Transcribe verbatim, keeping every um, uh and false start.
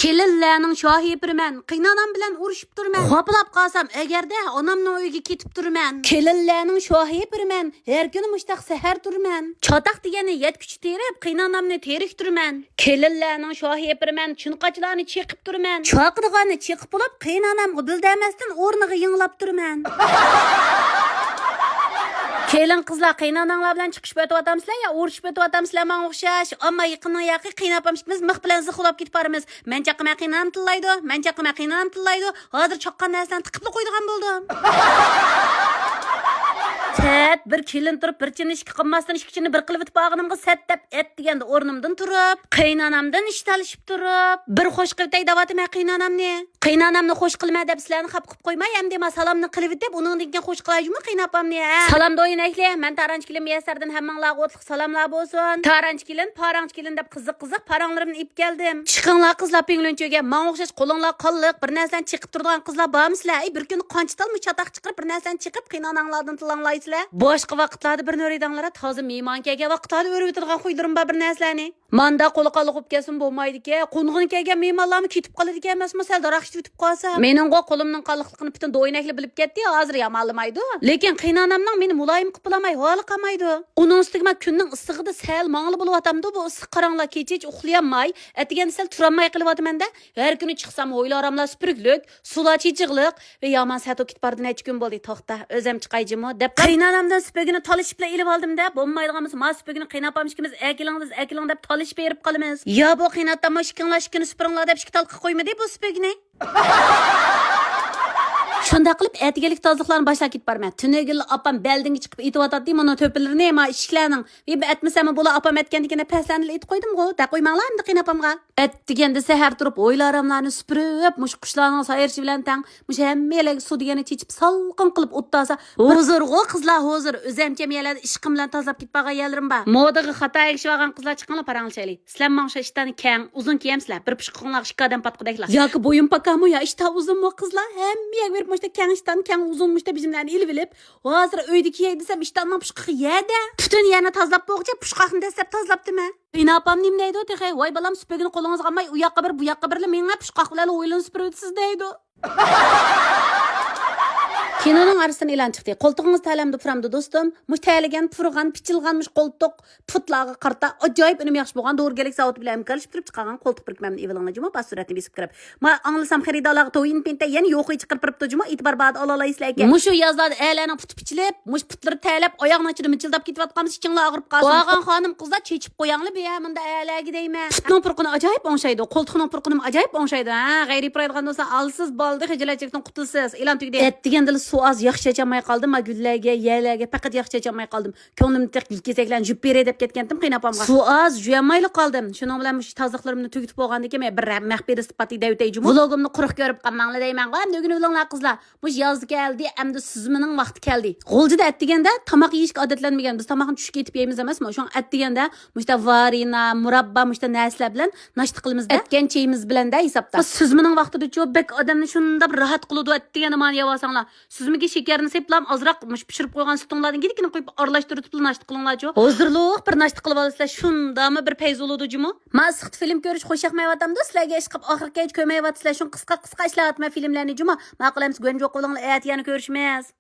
كېلىنلەرنىڭ شاھى بىرمەن، قېينانام بىلەن ئۇرۇشۇپ تۇرمەن. خاپىلاپ قالسام ئەگەردە، ئانامنىڭ ئۆيىگە كېتىپ تۇرمەن. كېلىنلەرنىڭ شاھى بىرمەن، ھەر كۈنى مۇشتاق سەھەر تۇرمەن. چاتاق دېگەننى يەتكۈچە تېرىپ، قېينانامنى تېرىكتۈرمەن. كېلىنلەرنىڭ شاھى بىرمەن، چۇنقاچلارنى چېقىپ تۇرمەن. چاقىدىغاننى چېقىپ بولۇپ، قېينانامغا بىلدۈرمەستىن ئورنىغا يېڭىلاپ تۇرىمەن. كېلىن قىزلار، قېيناناڭلار بىلەن چىقىشىپ ئۆتۈۋاتامسىلەر يا ئۇرۇشۇپ ئۆتۈۋاتامسىلەر ماڭا ئوخشاش؟ ئەمما يېقىندىن ياقى قېيىنئاپام ئىككىمىز مىخ بىلەن زىخ ئۇلاپ كېتىپ بارىمىز. مەن چاققىمەن قېينانام تىللايدۇ، مەن چاققىمەن قېينانام تىللايدۇ. ھازىر چاققان نەرسىلەرنى تىقىپلا قويىدىغان بولدۇم. سەت بىر كېلىن تۇرۇپ، بىر چىننى ئىككى قىلماستىن، ئىككى چىننى بىر قىلىۋېتىپ ئالغىنىمغا سەت دەپ ئەت دېگەندە ئورنۇمدىن تۇرۇپ، قېينانامدىن ئىش تالىشىپ تۇرۇپ، بىر خوش قىلىۋېتەي دەۋاتىمەن قېينانامنى. قېينانامنى خوش قىلىمەن دەپ سىلەرنى خاپا قىلىپ قويماي، ئەمدى ما سالامنى قىلىۋېتىپ، ئۇنىڭدىن كېيىن خوش قىلاي جۇمۇ قېينئاپامنى، ھە؟ سالام دويۇن ئەھلى، مەن تارانچى كېلىن مۇيەسسەردىن ھەممىڭلارغا ئوتلۇق سالاملار بولسۇن. تارانچى كېلىن، پاراڭچى كېلىن دەپ قىزىق قىزىق پاراڭلىرىمنى ئېلىپ كەلدىم. چىقىڭلار قىزلار پىڭلۈنچۆگە، ماڭا ئوخشاش قولۇڭلار قانلىق، بىر نەرسىلەرنى چېقىپ تۇرىدىغان قىزلار بارمۇ سىلەر؟ ئەي، بىر كۈنى قانچە تال مۇشۇ چاتاق چىقىرىپ، بىر نەرسىلەرنى چېقىپ، قېيناناڭلاردىن تىللاڭلايسىلەر. باشقا ۋاقىتلاردا بىر نۆرىدەڭلار، تازا مېھمان كەلگەن ۋاقىتلاردا ئۆرۈۋېتىدىغان خۇيلىرىم بار بىر نەرسىلەرنى. ماندا قولى قانلىق بولۇپ كەلسىمۇ بولمايدىكەن. قونغىنى كەلگەن مېھمانلارمۇ كېتىپ قالىدىكەن ئەمەسمۇ، سەل داراق ئىچىۋېتىپ قالسا. مېنىڭغۇ قولۇمنىڭ قانلىقلىقىنى پۈتۈن دوينەكلە بىلىپ كەتتى، ھازىر يامانلىمايدۇ. لېكىن قېينانامنىڭ مېنى مۇلايىم قىلىپ بولالماي ھالى قالمايدۇ. ئۇنىڭ ئۈستىگە مەن كۈننىڭ ئىسسىقىدا سەل ماڭىلا بولۇۋاتامدۇ، بۇ ئىسسىق قاراڭلار كېچىچە ئۇخلىيالماي، ئەتىگەندە سەل تۇرالماي قېلىۋاتىمەن-دە. ھەر كۈنى چىقسام ھويلا-ھاراملار سۈپۈرۈكلۈك، سۇلار چېچىقلىق. ۋە يامان سەت بولۇپ كېتىپ بارىدۇ، نەچچە كۈن بولدى. توختا، ئۆزۈم چىقاي جۇمۇ دەپ قېينانامدىن سۈپۈرگىنى تالىشىپلا ئېلىۋالدىم-دە، بولمايدىغان بولسا ما سۈپۈرگىنى قېيناپام ئىككىمىز ئەكېلىڭ دېسە ئەكېلىڭ دەپ تالىشىپ بېرىپ قالىمىز. يا بۇ قېيناتاممۇ ئىككىڭلار ئىككىنى سۈپۈرۈڭلار دەپ ئىككى تال قىلىپ قويمىدى بۇ سۈپۈرگىنى؟ شۇنداق قىلىپ ئەتىگەنلىك تازىلىقلارنى باشلاپ كېتىپ بارىمەن. تۈنۈگۈنلا ئاپام بەلدىنگە چىقىپ ئېتىۋاتاتتى مۇنۇ تۆپىلىرىنى، ما ئىشىكلەرنىڭ. ۋى ئەتمىسەممۇ بۇلار ئاپام ئەتكەندىكىن دەپ پەسلەرنىلا ئېتىپ قويدۇمغۇ، دەپ قويماڭلار ئەمدى قېيناپامغا. ئەتىگەندە سەھەر تۇرۇپ ھويلا-ھاراملارنى سۈپۈرۈپ، مۇشۇ قۇشلارنىڭ سايرىشى بىلەن تەڭ، مۇشۇ ھەممە يەرلەرگە سۇ دېگەننى چېچىپ سالقىن قىلىپ ئولتۇرسا، ھۇزۇرغۇ قىزلار ھۇزۇر، ئۆزەمچە ھەممە يەرلەردە ئىشقىم بىلەن تازىلاپ كېتىپ بارغان يەرلىرىم بار. مودىغا خاتا ئەگىشىۋالغان قىزلار چىقىڭلار پاراڭلىشايلى. سىلەرمۇ ماڭا ئوخشاش ئىشتاننى كەڭ، ئۇزۇن كىيەمسىلەر، بىر پۇشقىقىڭلارغا ئىككى ئادەم پاتقۇدەكلا. ياكى بويۇن پاكامۇ يا ئىشتان ئۇزۇنمۇ قىزلار؟ ھەممە يەرگە بېرىپ مۇشۇنداق كەڭ ئىشتان، كەڭ ئۇزۇن مۇشۇنداق بىجىملەرنى ئېلىۋېلىپ، ھازىر ئۆيدە كىيەي دېسەم ئىشتاننىڭ پۇشقىقى يەردە. پۈتۈن يەرنى تازىلاپ بولغۇچە پۇشقاقنى دەسسەپ تازىلاپتىمەن. قېيناپام نېمە دەيدۇ تېخى؟ ۋاي بالام، سۈپۈرگىنى قولىڭىزغا ئالماي، ئۇ ياققا بېرىپ، بۇ ياققا بېرىلا، مېڭە پۇشقاق بىلەن ھويلىنى سۈپۈرۈۋېتىسىز دەيدۇ. كىنونىڭ ئارىسىدىن ئېلان چىقتى. قولتۇقىڭىز تەلەمدۇ، پۇرامدۇ دوستۇم؟ مۇشۇ تەلىگەن، پۇرىغان، پىچىلغان مۇشۇ قولتۇق پۇتلارغا قارىتا ئاجايىپ ئۈنۈمى ياخشى بولغان دورىگەرلىك زاۋۇتى بىلەن ھەمكارلىشىپ تۇرۇپ چىقارغان قولتۇق بىرىكمەمنى ئېلىۋېلىڭلار جۇمۇ، باش سۈرەتنى بېسىپ كىرىپ. ما ئاڭلىسام خېرىدارلارغا تويىن پىنتە يەنە يوقى چىقىرىپ بېرىپتۇ جۇمۇ، ئېتىبار باردا ئالالايسىلەر ئىكەن. مۇشۇ يازلاردا ئەرلەرنىڭ پۇتى پىچىلىپ، مۇشۇ پۇتلىرى تەلەپ، ئاياغنىڭ ئىچىدە مىچىلداپ كېتىۋاتقان بولسا ئىچىڭلار ئاغرىپ قالسۇن. بارغان خانىم قىزلار چېچىپ قوياڭلار بىيە مۇندا ئەرلەرگە دەيمەن. پۇتنىڭ پۇرىقىنى ئاجايىپ ئوڭشايدۇ، قولتۇقنىڭ پۇرىقىنىمۇ ئاجايىپ ئوڭشايدۇ. ھە، غەيرىي پۇرايدىغان بولسا ئالسىز بولدى، خىجالەتچىلىكتىن قۇتۇلىسىز. ئېلان تۈگىدى. ئەتىگەندىلا سۇ ئاز، ياخشى چاچالماي قالدىم. ما گۈللەرگە، يەرلەرگە پەقەت ياخشى چاچالماي قالدىم. كۆڭلۈمدە تېخى گۈل كېسەكلەرنى يۇيۇپ بېرەي دەپ كەتكەنتىم قېيناپامغا. سۇ ئاز، يۇيالمايلا قالدىم. شۇنىڭ بىلەن مۇشۇ تازىلىقلىرىمنى تۈگىتىپ بولغاندىن كېيىن مەن بىر مەخپىي سىپاتى دەۋېتەي جۇمۇ. ۋلوگۇمنى قۇرۇق كۆرۈپ قالماڭلار دەيمەنغۇ. ئەمدى ئۆگىنىۋېلىڭلار قىزلار. مۇشۇ ياز كەلدى، ئەمدى سۈزمىنىڭ ۋاقتى كەلدى. غۇلجىدا ئەتىگەندە تاماق يېيىشكە ئادەتلەنمىگەن. بىز تاماقنى چۈشكە ئېتىپ يەيمىز ئەمەسمۇ؟ شۇڭا ئەتىگەندە مۇشۇنداق ۋارىنا، مۇراببا، مۇشۇنداق نەرسىلەر بىلەن ناشتا قىلىمىز-دە. ئەتكەن چېيىمىز بىلەن-دە ھېسابتا. سۈزمىنىڭ ۋاقتىدىچۇ بەك ئادەمنى شۇنداق راھەت قىلىدۇ، ئەتىگەندە مانا يەۋالساڭلار. سۈزمىگە شېكەرنى سېپىلا ئازراق مۇشۇ پىشۇرۇپ قويغان سۈتۈڭلاردىن كىچىككىنە قۇيۇپ ئارىلاشتۇرۇۋېتىپلا ناشتا قىلىڭلارچۇ. ھۇزۇرلۇق بىر ناشتا قىلىۋالىسىلەر، شۇنداقمۇ بىر پەيز بولىدۇ جۇمۇ. ما ئىسسىقتا فىلىم كۆرۈش خۇش ياقمايۋاتامدۇ؟ سىلەرگە ئىشقىپ ئاخىرقىچە كۆرمەيۋاتىسىلەر، شۇڭا قىسقا قىسقا ئىشلەۋاتىمەن فىلىملەرنى جۇمۇ. ماقۇل ئەمىسە، گۆنجۇ قولۇڭلار، ئەتە يەنە كۆرۈشىمىز.